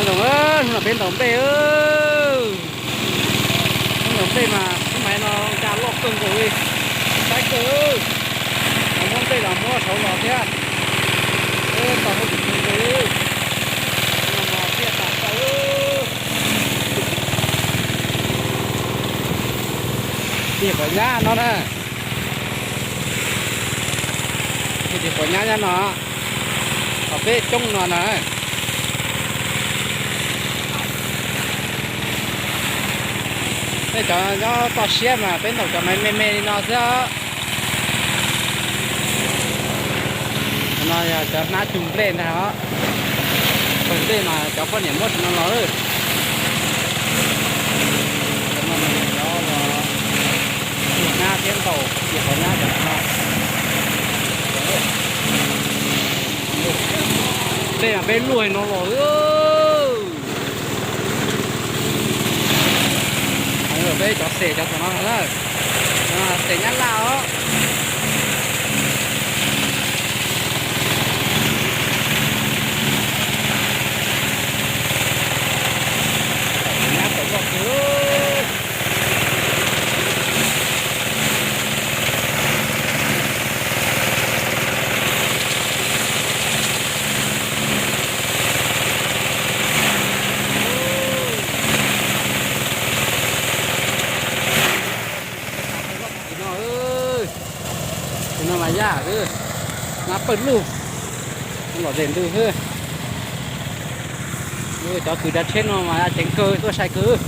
Hnub no peb ntaus nplej, peb ntaus nplej mas xub maiv no cas loj kawg nkaus li, saib kawg. Los muab nplej los muab saud los thiab, tau hauj lwm kawg nkaus li. Hnub no mas thiaj tas tau. Tim quav nyab no na, tim quav nyab nyob no, qhov peb coob no na. Tej cov nyob toj siab mas peb ntaus cov me me li no xwb. No yog cov hnab cug nplej ntag os. Cug nplej mas cov poj niam muab sim no los. Cov no cov cug hnab thiab ntaus tim quav nyab cov no. Nplej mas peb luaj no los. Peb cov xes cov tom no na, xes nyab laj os. Nyab tau loj kawg. Tim no, tim no mas yaj, hnab pawg lug, lom zem ntws xwb. Cov kws dab tsheb no mas ceev kawg, tuaj sai kawg.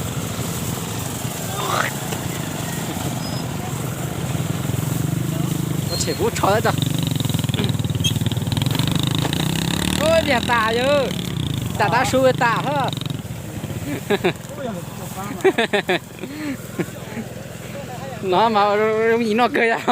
Ua tshem kub tsho tab tso. Ua tiag tas yog, tas tab su tas hab. No mas zoo yim noj kawg yog.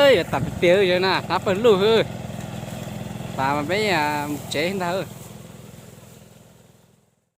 Yuav tas tiag tiag na, hnab pawg lug xwb. Tas mas peb mus tsev ntag.